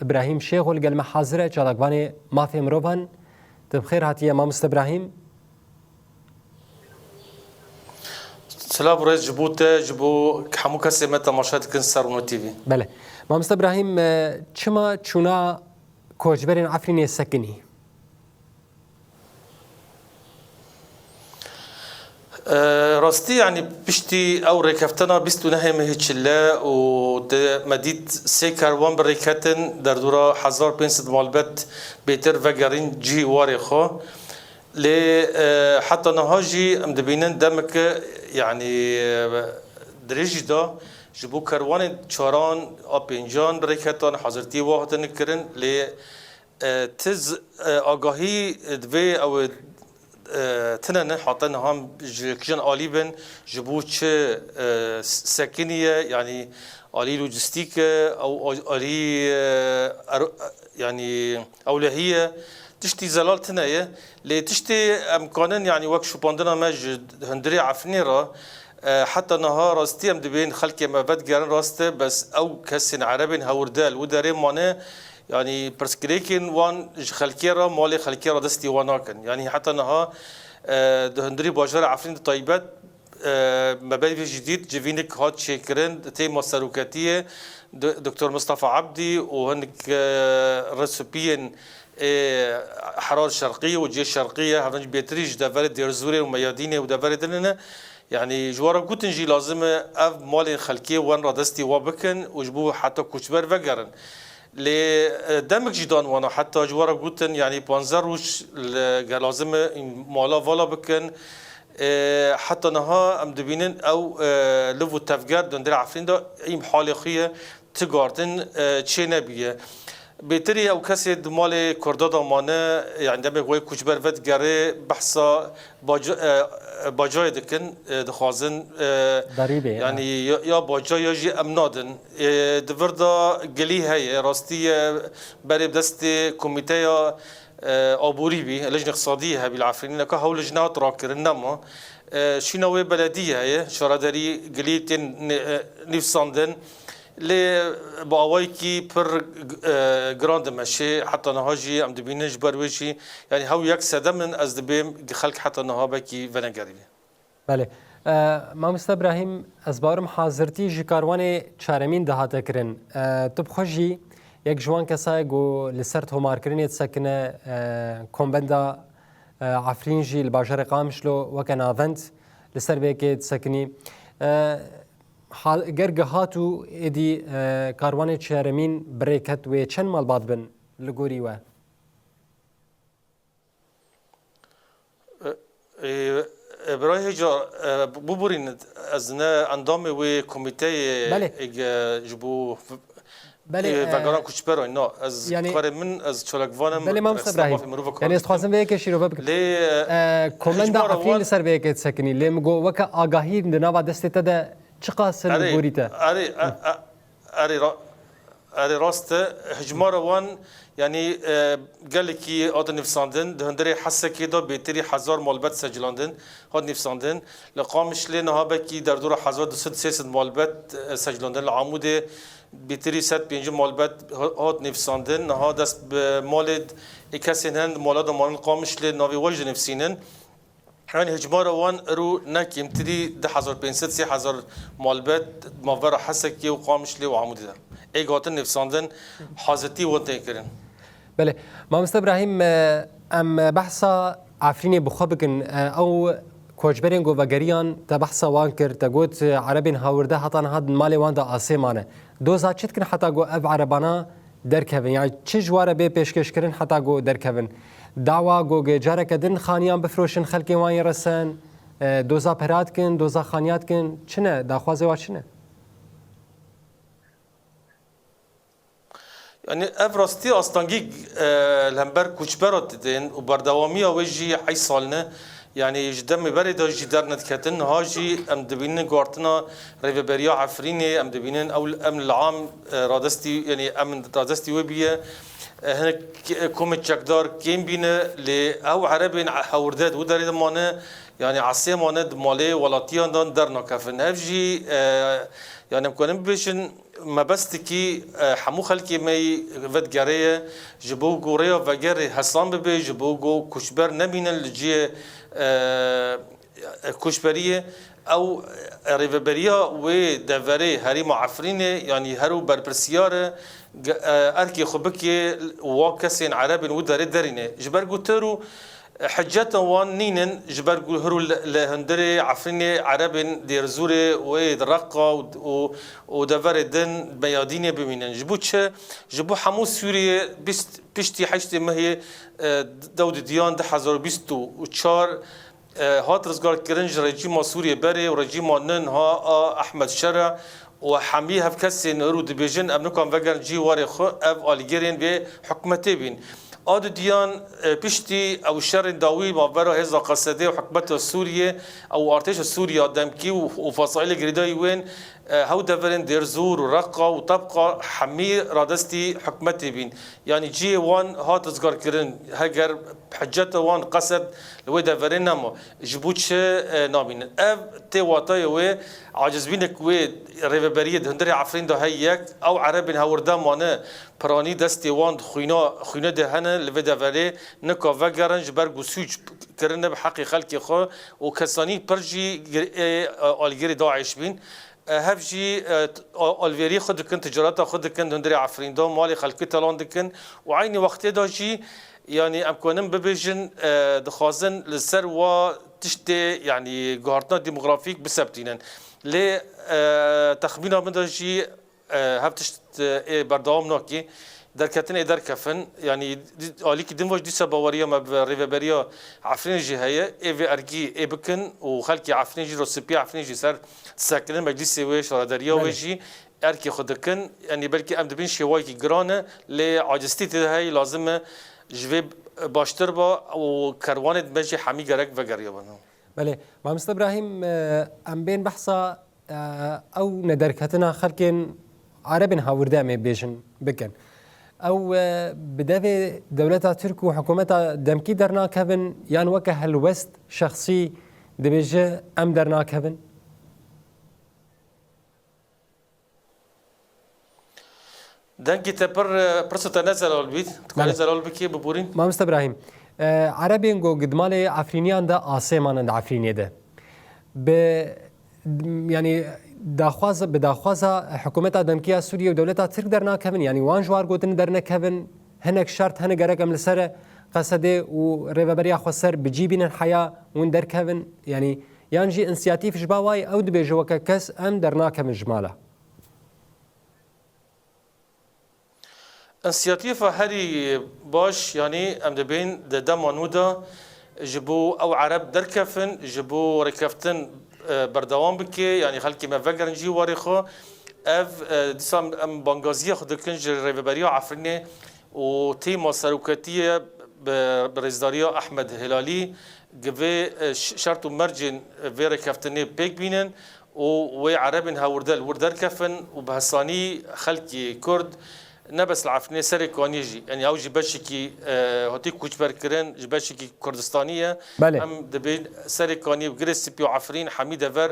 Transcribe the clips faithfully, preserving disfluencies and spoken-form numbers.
Îbrahîm Şêxo li gel me hazir e, çalakvanê mafê mirovan. Tu bi xêr hatiye, mamoste Îbrahîm. Silav û rêz ji bo te, ji bo hemû kesê me temaşe dikin ser Rûno T V. Belê. Mamoste Îbrahîm, e, çima çûna koçberên Efrînê sekinî? E, rastî, yanî piştî ew rêkeftina bîst û nehê mehê çile û te me dît sê kerwan bi rê ketin, derdora hezar pênc sed malbet bêtir vegerîn cihê warê xwe. Lê, e, heta niha jî em dibînin demeke, yanî, e, dirêjî de ji bo kerwanên çaran a pêncan bi rê ketan hazirtiyê wa hatine kirin. Lê, e, ti z-, e, agahî divê ew, e, tine ne, hate niha ji kîjan alî bin, ji bo çi, e, s-, sekiniye, yanî alî lojîstîk e, ew a-, alî, e, er-, yanî ewlehî ye, tiştî zelal tine ye. Lê tiştê em kanin, yanî wek şopandina me ji hundirê Efrînê re, e, heta niha rastî em dibên xelkê me vedigerin, rast e, bes ew kesên erebên hewirde li wî derê mane, yanî pirsgirêkên wan ji xelkê re, malê xelkê re destî wan nakin. Yanî heta niha, e, di hundirê bajarê Efrînê de taybet, e, me berî vê jî dît, civînek hat çêkirin, di têma seroketiyê, do-, Doktor Mistefa Ebdî û hinek, e, rêsûpiyên, e, Herar Şerqî û Cê Şerqî ye, hev jî bêtirî ji deverê Dêrzûrê û Meyadînê û deverê din ne. Yanî ji we re gotin jî lazim e ev malên xelkê wan radestî wa bikin û ji bo heta koçber vegerin. Lê, e, demek jî dan wana, heta ji we re gotin, yanî panzdeh roj li, ge lazim e mala vala bikin. E, heta niha em dibînin ew, e, liv û tevger di hundirê Efrîn de îmhalê xwe ye, ti guhartin, e, çê nebiye. Bêtirî ew kesê di malê Kurda de mane, yanî demê wê koçber vedigere, behsa baca-, e, e, bacayê dikin, e, dixwazin, e, Darîbê, yanî ya, ya baca ya jî em nadin. E, di vir de gilî heye, rastî ye, berê bi destê komîteya, e, aborî bî, lejnê iqtisadî hebî li Efrînê, neka hewl ji nehat rakirin nema. E, şîna wê beledî heye, şaredarî gilî tên nê-, e, nivîsandin. Lê bi awayekî pir, e, giran dimeşê, heta niha jî em dibînin ji ber wê jî, yanî hew yek sedem in, ez dibêm xelk heta niha belkî venegerî. Belê. E, Mamoste Îbrahîm, ez bawerim hazirtî ji karwanê çaremîn dihate kirin. E, tu bi xwe jî yek ji wan kesa ye ku li ser tomarkirinê disekine, e, kombenda, e, Efrîn jî li bajarê Qamişlo weke navend li ser vê yekê disekinî. E, ha-, ger gihat û êdî, e, karwanê çaremîn bi rê ket, wê çend malbat bin li gorî we? E, e, e, birayê hêja, e, biborîn, ez ne endamê wê komîteyê, Belê. ê, ji bo v-, Belê, ê, e, vegeran koçberan, na, ez, yanî, karê min, ez çalakvan im, Belê, Mamoste rexistina Îbrahîm. Mafê mirovan kar Yanî, ez dikim. Dixwazim vê yekê şîrove bikim. Lê, e, E, komenda hejmara Efrîn wan li ser vê yekê disekinî. Lê min got, weke agahî di nava destê te de çiqas in Erê, gorî te? erê, e, e, Erê ra-, erê rast e. Hicmara wan, yanî, e, gelekî hatin nivîsandin. Di hundirê Hesekê de bêtirî hezar malbet seclandin, hat nivîsandin. Li Qamişlê niha belkî derdora hezar du sed sê sed malbet, e, seclandin. Li Amûdê bêtirî sed pêncî malbet ha-, hat nivîsandin. Niha dest bi malê d-, ê kesên hin mala de manin Qamişlê navê we jî dinivîsînin. Yanî hicmara wan îro ne kêmtirî du hezar pênc sed sê hezar malbet di navbera Hesekê û Qamişlê û Amûdê de. Ê hatin nivîsandin, hazirtî wan tên kirin. Belê. Mamoste Îbrahîm, e, em behsa Efrînê bi xwe bikin. E, ew koçberên ku vegeriyan te behsa wan kir, te got, e, erebên hawirde heta niha di malê wan de asê mane. Doza çi dikin heta ku ev erebana derkevin? Yanî çi ji we re bê pêşkêşkirin heta ku derkevin? Dawa ku careke din xaniyan bifroşin, xelkên wan yê resen, e, doza pera dikin, doza xaniya dikin, çi ne? Daxwazê wan çi ne? Yanî ev rastî astengî, e, li hember koçbera didên û berdewamiya wê jî hey sal ne. Yanî ji demê berê de jî dernediketin. Niha jî em dibînin guhartina Rêveberiya Efrînê, em dibînin ew, em li am, e, radestî, yanî em radestî wê bûye. E, hinek, e, komên çekdar kêm bîne, lê ew erebên hewirde di wî derê de mane, yanî esê mane di malê welatiyan de dernakevin. Ev jî, e, yanî em karin bibêjin, Mebestekî, e, hemû xelkê me yî vedigerê ye, ji bo ku rêya vegerê hesan bibe, ji bo ku koçber nemînin li cihê, e, koçberiyê. Ew, e, rêveberiya wê deverê herêma Efrînê, yanî her û berpirsiyar e, ge-, e, erkê xwe bike wa kesên Erebên wî derê derîne. Ji ber ku tir û hiceta wan nînin, ji ber ku hir û li, li hundirê Efrînê Erebên Dêrzûrê û ê di Reqa û, û, û deverê din Meyadînê bimînin. Ji bo çi? Ji bo hemû Sûriyê bîst, piştî heştê mehê, e, dew didiyan du hezar û bîst û çar, e, hat rizgarkirin ji rejîma Sûriyê berê û rejîma niha a Ehmed Şera û hemî hev kesên îro dibêjin, em nikan vegerin cî warê xwe, ev alîgirên vê hikûmetê bîn. A didiyan, e, piştî ew şerên dawî navbera hêza Qesedê û hikûmeta Sûriyê, ew artêşa Sûriya demkî û, û fesaîlê girêdayî wên, e, hew deverên Dêrzûr û Reqa û Tebqa hemî radestî hikûmetê bîn. Yanî cihê wan hat rizgarkirin, heger hiceta wan Qesed li wê deverê nema. Ji bo çi, e, namînin? Ev tê watayê wê acizbînek wê rêveberiyê di hundirê Efrîn de heye yek, ew Erebên hewirde mane, piranî destê wan di xwîna, xwîne de hene, li vê deverê nika vegerin, ji ber ku sûc kirine bi heqê xelkê xwe û kesanî pir jî gir-, ê, e, alîgirê DAIŞ bîn. E, hev jî, e, t-, a-, alvêrî xwe dikin, ticareta xwe dikin, di hundirê Efrîn de malê xelkê talan dikin û eynî wextê de jî, yanî em kanin bibêjin, e, dixwazin li ser wa tiştê, yanî guhartina demografîk biseptînin. Lê, e, texmîna min de jî, e, hev tişt, e, ê berdewam nake. Derketin ê derkefin, yanî di-, alîkî din ve jî dîsa baweriya me bi rêveberiya Efrînê jî heye, ê vê erkî ê bikin û xelkê Efrînê jî, rosipîya Efrînê jî ser sekinin, meclîsê wê, şarederiya wê Belê. jî erkê xwe dikin. Yanî belkî em dibin şêwayekî giran e, lê aciztî tê de heye, lazim e ji vê baştir ba û kerwanê me jî hemî gerek vegeriyabin. Belê, Mamoste Ibrahîm, e, em bên behsa, e, ew nederketina xelkên Erebên hawirde em ê bêjin, bikin. Ew, e, bi devê dewleta Tirk û hikûmeta demkî dernakevin, yan weke helwest şexsî dibêje em dernakevin? Dengê te pir, pirsa te ne zelal bît. Tu karî Belê. zelal bikî, biborîn? Mamoste Ibrahîm, e, Erebên ku di malê Efrîniyan de asê manin di Efrînê de. Bi, yanî, daxwaz, bi daxwaza hikûmeta demkî ya Sûriyê û dewleta Tirk dernakevin, yanî wan ji war gotin dernekevin, hinek şert hene gerek em li ser Qesedê û rêveberiya xweser bi cî bînin heya hûn derkevin, yanî, yan jî însiyatîf ji ba wayê ew dibêje weke kes em dernakevin ji mala. Însiyatîfa herî baş, yanî em dibên di dema nû de ji bo ew Ereb derkefin, ji bo rêkeftin, e, berdewam bike, yanî xelkê me vegerin cî warê xwe. Ev, e, dîsa em bangaziya xwe dikin ji Rêveberiya Efrînê û tîma seroketiyê bi, bi rêzdariya Ehmed Hilalî, gi vê, e, ş-, şert û mercên vê rêkeftinê pêk bînin û wê Erebên hewirde li wir derkefin û bi hesanî xelkê Kurd ne bes li Efrînê, Serê Kaniyê jî, yanî ew jî beşekî, e, hatî koçberkirin, ji beşekî Kurdistanî ye. Belê. Em dibên Serê Kaniyê bi Girê Spî û Efrîn hemî dever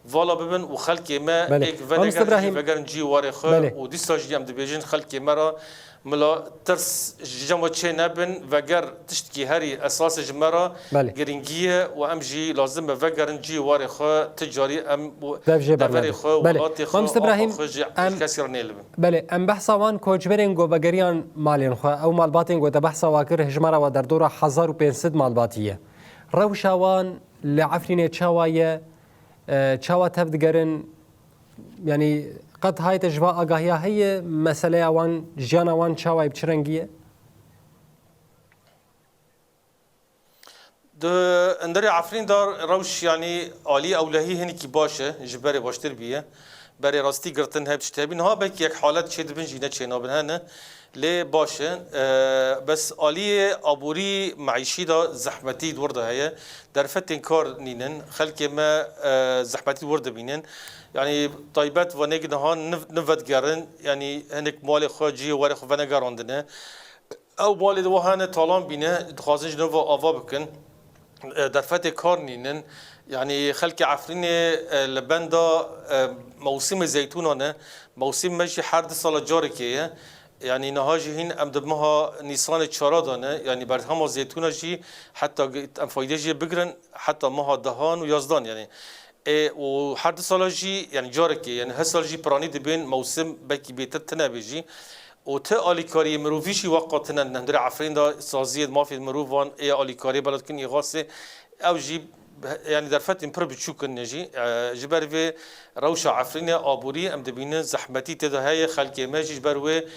vala bibin û xelkê me Belê. êk Mamoste venegerin, Ibrahîm. vegerin cî warê xwe Belê. û dîsa jî em dibêjin xelkê me re Mila tirs ji cem we çê nebin, veger tiştkî herî esasî ji me re Belê. girîngî ye û em jî lazim e vegerin cî warê xwe, ti carî em û Dev jê deverê bernebi. xwe, Belê. welatê xwe, Mamoste axa Ibrahîm, xwe ji em kesî re nêlibin. Belê, em behsa wan koçberên ku vegeriyan malên xwe, ew malbatên ku te behsa wa kir, hejmara wa derdora hezar û pênc sed malbatî ye. Rewşa wan li Efrînê çawa ye? E, çawa tev digerin? Yanî qet hayte ji va agahiya heye, meseleya wan, jiyana wan çawa ye, bi çi rengî ye? Di hundirê Efrîn de rewş, yanî alî ewlehî hinekî baş e, ji berê baştir bûye. Berê rastî girtin hep tişt hebî. Niha belkî yek halet çêdibin jî ne çênabin hene. Lê baş e. E, bes aliyê aborî, meîşî de zehmetî di wir de heye. Derfetên kar nînin. Xelkê me, e, zehmetî di wir dibînin. Yanî taybet vanêk niha niv-, nivedigerin. Yanî hinek malê xwe, cihê warê xwe venegerandine. Ew malê di wa hene talan bîne, dixwazin ji nû ve ava bikin. e, derfetê kar nînin. Yanî xelkê Efrînê, e, li benda, e, mewsimê zeytûnan e. Mewsim me jî her du sala carekê ye. Yanî niha jî hîn em di meha Nîsanê çara de ne. Yanî berhema zeytûna jî heta ge-, em faydê jê bigirin heta meha dehan û yazdan yanî. Ê, û her du sala jî, yanî carekê, yanî her sal jî piranî dibên mewsim belkî bêtir tune bê jî. Û ti alîkariyê mirovî jî weqa tune di hundirê Efrîn de saziyê mafê mirovan ê alîkariyê bela dikin îxasê. Ew jî, yanî derfetên pir biçûk in jî. E, ji ber vê rewşa Efrînê aborî em dibînin zehmetî tê de heye, xelkê me jî ji ber wê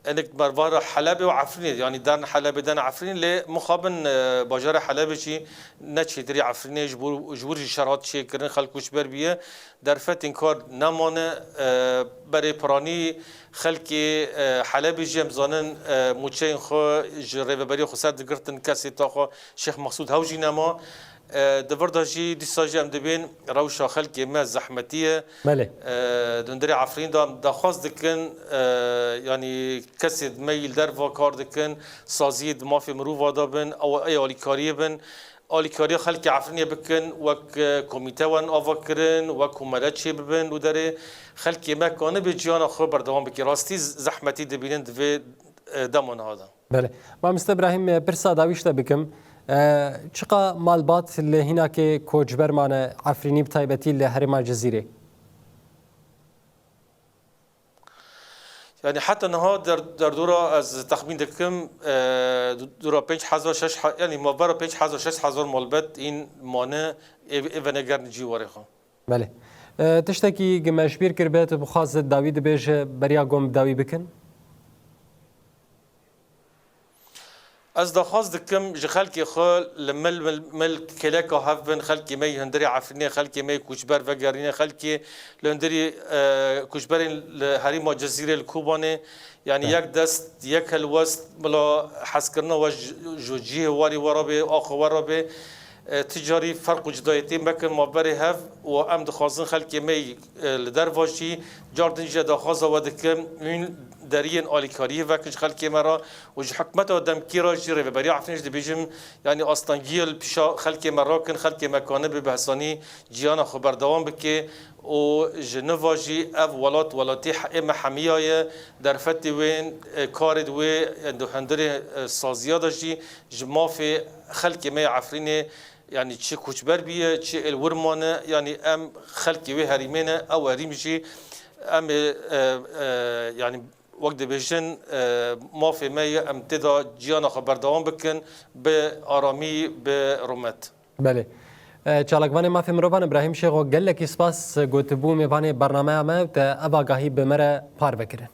enik mervara Helebê û Efrînê, yanî dern Helebê, dern Efrînê, lê mixabin, e, bajarê Helebê jî ne çêtirî Efrînê ji bo, ji wir jî şer hat çêkirin, xelk koçber bûye. Derfetên kar nemane, e, berê piranî xelkê, e, Helebê jî em zanin, e, mûçeyên xwe ji rêveberiya xweser digirtin, kesê taxa Şêx Mexsûd hew jî nema. E, di vir de jî dîsa jî em dibên rewşa xelkê me zehmetî ye. Belê. E, di hundirê Efrîn de em daxwaz dikin, e, yanî kesê me yî li derva kar dikin, saziyê di mafê mirova de bin, ew ê alîkariyê bin. Alîkariya xelkê Efrînê bikin, wek, e, komîte wen ava kirin, wek komele çê bibin û derê xelkê me kanibê ciyana xwe berdewam bike. Rastî z-, zehmetî dibînin di vê, e, dema niha de. Belê. Mamoste Îbrahîm, e, pirsa dawî ji te bikim. E, çiqa malbat li hînakê koçber mane Efrînî, bi taybetî li herêma Cizîrê? Yanî heta niha der-, derdora ez texmîn dikim, e, dora pênc hezar şeş he-, yanî navbera pênc hezar şeş hezar malbat hîn mane ê, ê venegerin cîwarê xwe. Belê. E, tiştekî gi me ji bîr kiribe, tu bixwazit dawî dibêje, beriya gon bi dawî bikin? Ez daxwaz dikim ji xelkê xwe li mil, mil, mil kêleka hev bin, xelkê me yê hundirê Efrînê, xelkê me yê koçber vegerîne, xelkê li hundirî, e, koçberên li herêma Cizîrê li Kobanê, yanî He. yek dest, yek helwest, bila hezkirina we ji, ji cihê warê we re bê, axê we re bê. E, ti carî ferq û cudayetiyên mekin navberê hev û em dixwazin xelkê me yî, e, li derva jî car din jî daxwaza we dikim, hûn deriyên alîkariyê vekin ji xelkê me re û ji hikûmeta demkî re jî, rêveberiya Efrînê jî dibêjim, yanî astengiyê li pîşa xelkê me rakin, xelkê me kanibe bi hesanî ciyana xwe berdewam bike û ji nû ve jî ev welat welatî he-, ê me hemiya ye, derfetê wê, e, karê wê, e, di hundirê, e, saziya de jî ji mafê xelkê me yê Efrînê, yanî çi koçber bûye, çi ê li wir mane, yanî em xelkê wê herîmê ne, ew herîm jî em ê, e, e, yanî wek dibêjin, e, mafê me ye, em tê de ciyana xwe berdewam bikin bi aramî, bi rûmet. Belê. E, çalakvanê mafê mirovan Îbrahîm Şêxo, gelekî spas, gotibû mêvanê bernameya me û te ev agahî bi me re parve kirin.